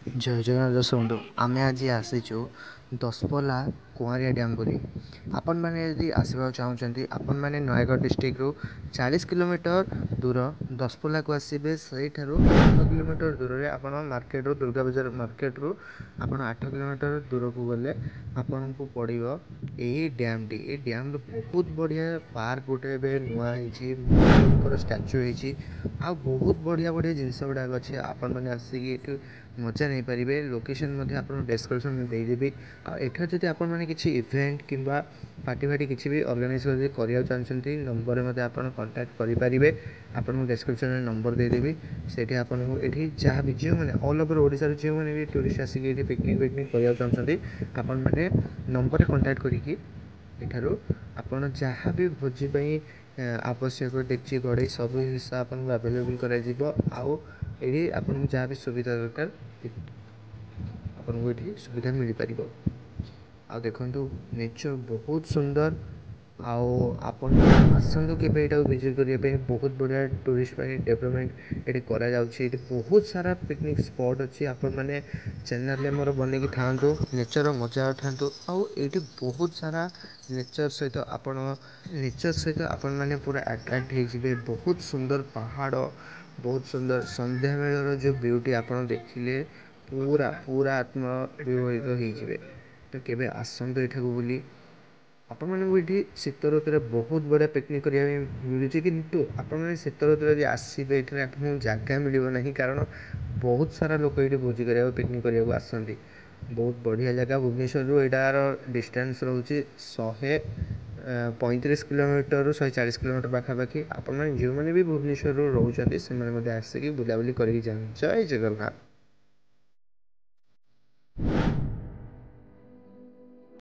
ଜୟ ଜଗନ୍ନାଥ ଦର୍ଶକ ବନ୍ଧୁ, ଆମେ ଆଜି ଆସିଛୁ ଦଶପଲ୍ଲା କୁଆଁରିଆ ଡ୍ୟାମ୍ ବୋଲି। ଆପଣମାନେ ଯଦି ଆସିବାକୁ ଚାହୁଁଛନ୍ତି, ଆପଣମାନେ ନୟାଗଡ଼ ଡିଷ୍ଟ୍ରିକ୍ଟରୁ 40 କିଲୋମିଟର ଦୂର ଦଶପଲ୍ଲାକୁ ଆସିବେ। ସେଇଠାରୁ 8 କିଲୋମିଟର ଦୂରରେ ଆପଣ ମାର୍କେଟରୁ, ଦୁର୍ଗା ବଜାର ମାର୍କେଟରୁ ଆପଣ 8 କିଲୋମିଟର ଦୂରକୁ ଗଲେ ଆପଣଙ୍କୁ ପଡ଼ିବ ଏହି ଡ୍ୟାମ୍ଟି। ଏଇ ଡ୍ୟାମ୍ର ବହୁତ ବଢ଼ିଆ ପାର୍କ ଗୋଟେ ଏବେ ନୂଆ ହେଇଛି, ମହାଦେବଙ୍କର ଷ୍ଟାଚୁ ହେଇଛି ଆଉ ବହୁତ ବଢ଼ିଆ ବଢ଼ିଆ ଜିନିଷ ଗୁଡ଼ାକ ଅଛି। ଆପଣମାନେ ଆସିକି ଏଠୁ ମଜା ନେଇପାରିବେ। ଲୋକେସନ୍ ମଧ୍ୟ ଆପଣଙ୍କୁ ଡେସ୍କ୍ରିପସନ୍ରେ ଦେଇଦେବି। ଆଉ ଏଠାରେ ଯଦି ଆପଣମାନେ କିଛି ଇଭେଣ୍ଟ କିମ୍ବା ପାର୍ଟି ଫାର୍ଟି କିଛି ବି ଅର୍ଗାନାଇଜ୍ ଯଦି କରିବାକୁ ଚାହୁଁଛନ୍ତି, ନମ୍ବରରେ ମଧ୍ୟ ଆପଣ କଣ୍ଟାକ୍ଟ କରିପାରିବେ। ଆପଣଙ୍କୁ ଡେସ୍କ୍ରିପସନ୍ରେ ନମ୍ବର ଦେଇଦେବି। ସେଇଠି ଆପଣଙ୍କୁ ଏଠି ଯାହା ବି, ଯେଉଁମାନେ ଅଲ୍ ଓଭର୍ ଓଡ଼ିଶାରୁ ଯେଉଁମାନେ ବି ଟୁରିଷ୍ଟ ଆସିକି ଏଠି ପିକନିକ୍ ଫିକନିକ୍ କରିବାକୁ ଚାହୁଁଛନ୍ତି, ଆପଣମାନେ ନମ୍ବରରେ କଣ୍ଟାକ୍ଟ କରିକି ଏଠାରୁ ଆପଣ ଯାହା ବି ଭୋଜି ପାଇଁ ଆବଶ୍ୟକ, ଡେକ୍ଚି, କଢ଼େଇ ସବୁ ଜିନିଷ ଆପଣଙ୍କୁ ଆଭେଲେବୁଲ୍ କରାଯିବ। ଆଉ ଏଠି ଆପଣଙ୍କୁ ଯାହା ବି ସୁବିଧା ଦରକାର, ଆପଣଙ୍କୁ ଏଠି ସୁବିଧା ମିଳିପାରିବ। ଆଉ ଦେଖନ୍ତୁ, ନେଚର୍ ବହୁତ ସୁନ୍ଦର। ଆଉ ଆପଣ ଆସନ୍ତୁ କେବେ ଏଇଟାକୁ ଭିଜିଟ୍ କରିବା ପାଇଁ। ବହୁତ ବଢ଼ିଆ ଟୁରିଷ୍ଟ ପାଇଁ ଡେଭଲପମେଣ୍ଟ ଏଠି କରାଯାଉଛି। ଏଠି ବହୁତ ସାରା ପିକନିକ୍ ସ୍ପଟ୍ ଅଛି। ଆପଣମାନେ ଚ୍ୟାନେଲରେ ମୋର ବନେଇକି ଥାଆନ୍ତୁ, ନେଚର୍ର ମଜା ଉଠାନ୍ତୁ। ଆଉ ଏଇଠି ବହୁତ ସାରା ନେଚର୍ ସହିତ ଆପଣ, ନେଚର୍ ସହିତ ଆପଣମାନେ ପୁରା ଆଟ୍ରାକ୍ଟ ହେଇଯିବେ। ବହୁତ ସୁନ୍ଦର ପାହାଡ଼, ବହୁତ ସୁନ୍ଦର ସନ୍ଧ୍ୟାବେଳର ଯେଉଁ ବିୟୁଟି, ଆପଣ ଦେଖିଲେ ପୁରା ପୁରା ଆତ୍ମବିମୋହିତ ହେଇଯିବେ। ତ କେବେ ଆସନ୍ତୁ ଏଠାକୁ ବୁଲି। ଆପଣମାନଙ୍କୁ ଏଠି ଶୀତ ଋତୁରେ ବହୁତ ବଢ଼ିଆ ପିକନିକ୍ କରିବା ପାଇଁ ମିଳୁଛି, କିନ୍ତୁ ଆପଣମାନେ ଶୀତ ଋତୁରେ ଯଦି ଆସିବେ, ଏଠାରେ ଆପଣଙ୍କୁ ଜାଗା ମିଳିବ ନାହିଁ, କାରଣ ବହୁତ ସାରା ଲୋକ ଏଇଠି ଭୋଜି କରିବାକୁ, ପିକନିକ୍ କରିବାକୁ ଆସନ୍ତି। ବହୁତ ବଢ଼ିଆ ଜାଗା। ଭୁବନେଶ୍ୱରରୁ ଏଇଟାର ଡିଷ୍ଟାନ୍ସ ରହୁଛି 135 କିଲୋମିଟରରୁ 140 କିଲୋମିଟର ପାଖାପାଖି। ଆପଣମାନେ ଯେଉଁମାନେ ବି ଭୁବନେଶ୍ୱରରୁ ରହୁଛନ୍ତି, ସେମାନେ ମଧ୍ୟ ଆସିକି ବୁଲାବୁଲି କରିକି ଯାଆନ୍ତୁ। ଜୟ ଜଗନ୍ନାଥ।